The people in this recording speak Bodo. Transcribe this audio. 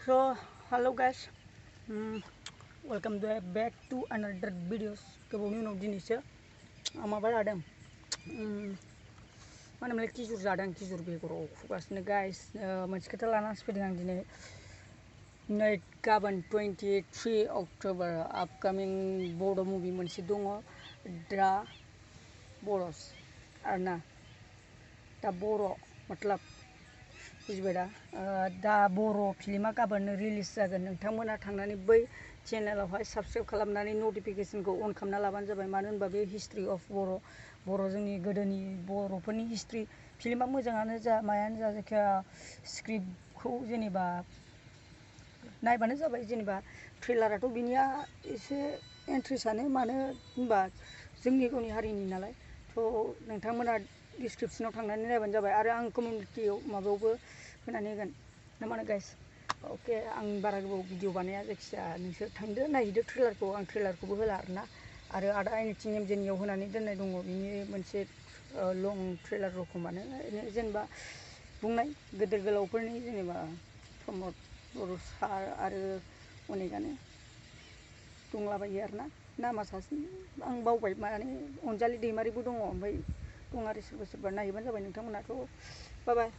So hello guys, welcome back to another videos. KWO uनाव दिनैसो माबा जादों मा होनोमोनलाय खिजुर जादों खिजुर बेगराव खुगासिनो गाइस मोनसे खोथा लानानैसो फैदों आं दिनै नै गाबोन 23 अक्ट'बर आपकामिं बड' मुभि मोनसे दङ दा बर'स आरोना दा बर' मतलब बुझिबाय दा बर' फिल्मा गाबोन रिलिज जागोन नोंथांमोना थांनानै बै चेनेलावहाय साबस्क्राइब खालामनानै नटिफिकेशनखौ अन खालामना लाबानो जाबाय मानो होनबा बे हिस्ट्रि अफ बर' जोंनि गोदोनि बर'फोरनि हिस्ट्रि फिल्मा मोजाङानो जा मायानो जा जायखिया स्क्रिप्टखौ जेनेबा नायबानो जाबाय जेनेबा ट्रेलाराथ' बिनिया एसे इन्ट्रेस्टआनो मानो होनबा जोंनि गावनि हारिनि नालाय थ' नोंथांमोना डिसक्रिप्शनाव थांनानै नायबानो जाबाय आरो आं कमिउनिटियाव माबायावबो होनानै होगोन ना मा होनो गाइस अके आं बारा गोबाव भिडिअ बानाया जायखिजाया नोंसोर थांदो नायहैदो ट्रेलारखौ आं ट्रेलारखौबो होला आरोना आरो आदा एनिथिं एमजेनियाव होनानै दोननाय दङ बिनि मोनसे लं ट्रेलार रखमानो जेनेबा बुंनाय गेदेर गोलावफोरनि जेनेबा प्रमद बर' सार आरो अनेकानो दंलाबायो आरोना नामा सासे आं बावबाय माने अनजालि दैमारिबो दङ ओमफ्राय दं आरो सोरबा सोरबा नायहैबानो जाबाय नोंथांमोनाथ' बाय बाय।